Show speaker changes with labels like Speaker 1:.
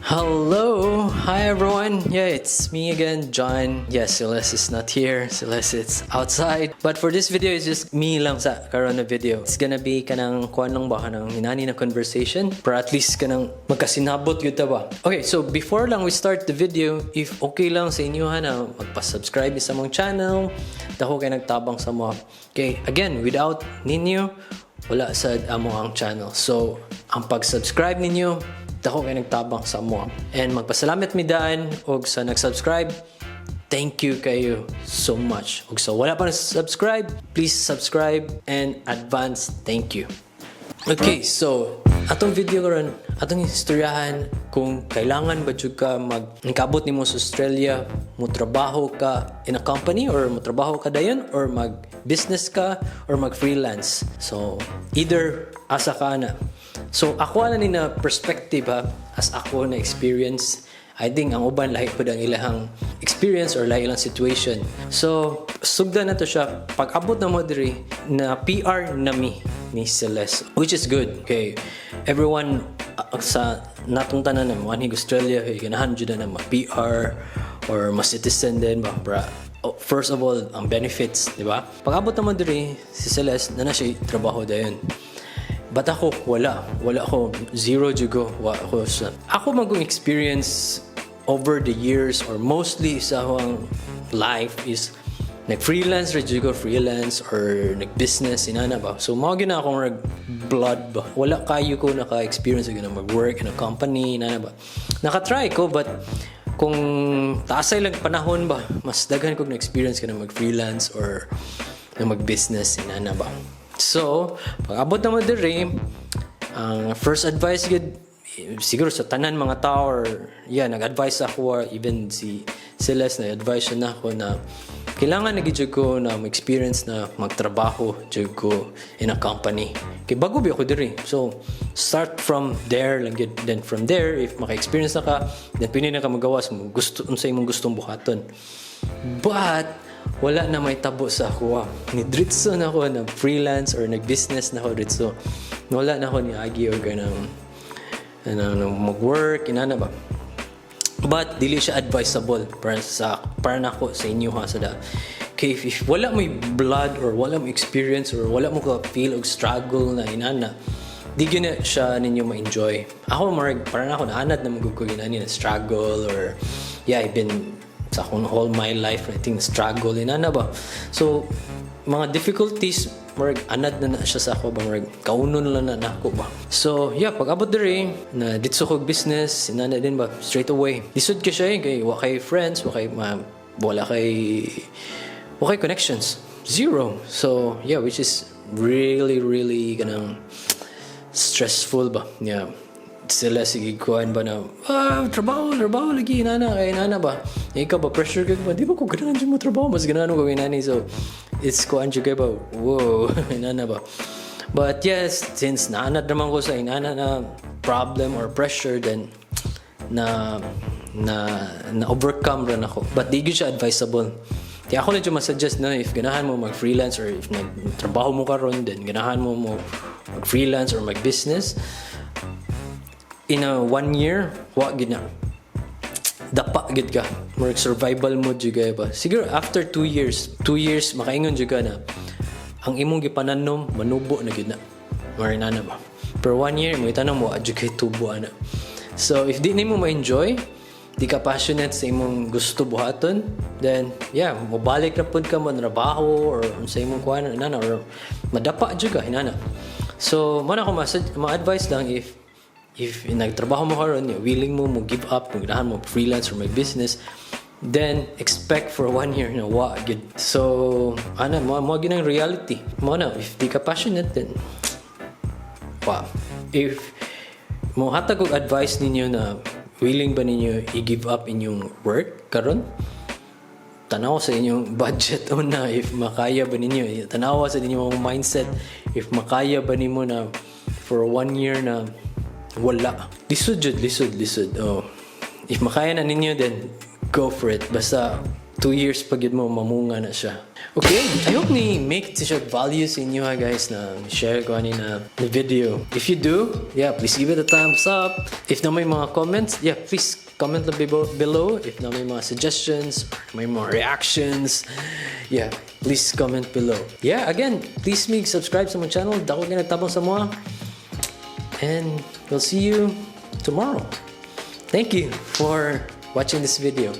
Speaker 1: Hello! Hi, everyone! Yeah, it's me again, John. Yes, Celeste is not here. Celeste is outside. But for this video, it's just me lang sa karon na video. It's gonna be kanang kuan lang ba, kanang inani na conversation. Pero at least kanang magkasinabot gyud ta ba. Okay, so before lang we start the video, if okay lang sa inyo ha na magpa-subscribe sa among channel, dako kay nagtabang sa mo. Okay, again, without ninyo, wala sa amo ang channel. So, ang pag-subscribe ninyo, dako kay nagtabang sa amo. And magpasalamat mi daan og sa nag-subscribe. Thank you kayo so much. Og sa wala pa nag-subscribe, please subscribe and advance thank you. Okay, so atong video karon, atong istoryahan kung kailangan ba jud ka mag nikabot nimo sa Australia, mo trabaho ka in a company or mo trabaho ka dayon or mag business ka or mag freelance. So either asa ka na. So ako na ni na perspective ha, as ako na experience. I think ang uban lahi pud ang ilahang experience or lahi ilang situation. So, sugdan na to siya. Pag abot na mo diri, na PR na mi ni Celeste, which is good. Okay. Everyone sa natong tanan na mo Australia, kay ganahan jud na ma-PR or ma-citizen din ba, bra. Oh, first of all, ang benefits, di ba? Pag abot na mo diri, si Celeste, na na siya trabaho dayon. But ako, wala. Wala ako. Zero jud ko. Wa ako sa... Ako magong experience over the years or mostly sa akong life is nag-freelance ra jud ko, freelance or nag-business, inana ba. So, mao gyud na akong rag blood ba. Wala kayo ko naka-experience na mag-work in a company, inana ba. Naka-try ko, but kung taasay lang panahon ba, mas daghan kog na-experience ka na mag-freelance or na mag-business, inana ba. So, pag abot na mo diri, ang first advice gud siguro sa tanan mga tao or yeah, nag-advise ako or even si Celeste na-advise siya na ako na kailangan na gyud ko na ma-experience na magtrabaho jud ko in a company. Kay bago ba ako diri. So, start from there lang gyud. Then from there, if maka-experience na ka, then pwede na ka magawas mo gusto unsa imong gustong buhaton. But wala na may tabo sa ako. Ni diretso na ako na freelance or nag-business na ako diretso. Wala na ako ni agi or ganang ano, mag-work, inana ba. But dili siya advisable para nako sa inyo ha sa da. Kay if wala mo blood or wala mo experience or wala mo ka feel og struggle na inana, di gyud na siya ninyo ma-enjoy. Ako marag para nako naanad na magugug inani na struggle or yeah, I've been sa akong all my life, I think, struggle inana ba. So mga difficulties murag anad na na siya sa ako ba, murag kaunon lang na nako ba. So yeah, pag abot diri na ditso kog business inana din ba, straight away lisod ka siya eh, kay wa kay friends, wa kay ma, wala kay connections, zero. So yeah, which is really really kanang stressful ba. Yeah, sila sige kuan ba na trabaho, trabaho lagi inana kay inana ba. Eh, ikaw ba, pressure ka ba, di ba ko ganahan jud mo trabaho, mas ganahan ko inani. So it's kuan jud kay ba, whoa, inana ba. But yes, since naanad naman ko sa inana na problem or pressure, then na overcome rin ako. But di gyud siya advisable. Kaya ako na dyan masuggest na if ganahan mo mag-freelance or if nagtrabaho mo karon, then ganahan mo mo mag-freelance or mag-business, in a one year, wa gid na. Dapa gid ka. More survival mode jud kaayo ba. Siguro after 2 years, 2 years makaingon jud ka na ang imong gipananom manubo na gid na. Marina na ba. Per one year mo itanong mo adyo kay tubo ana. So if di nimo ma-enjoy, di ka passionate sa imong gusto buhaton, then yeah, mobalik na pud ka mo trabaho or sa imong kuan inana or madapa jud ka inana. So mo na ako ma-advise lang, if nagtrabaho mo karon, willing mo mo give up, mo ganahan mo freelance or may business, then expect for one year na wa gid. So ana mo mo gyud ang reality. Mo na if di ka passionate, then wa. If mo hatag og advice ninyo na willing ba ninyo i-give up inyong work karon, tanaw sa inyong budget una if makaya ba ninyo. Tanawa sa inyong mindset if makaya ba nimo na for one year na wala. Lisod jud, lisod, lisod. Oh. If makaya na ninyo, then go for it. Basta 2 years pag yun mo mamunga na siya. Okay, I hope ni make siya value sa inyo ha, guys, na share ko ani na video. If you do, yeah, please give it a thumbs up. If naa may mga comments, yeah, please comment lang below. If naa may mga suggestions, may mga reactions, yeah, please comment below. Yeah, again, please make subscribe sa my channel. Dako kaayo tabang sa amoa. And we'll see you tomorrow. Thank you for watching this video.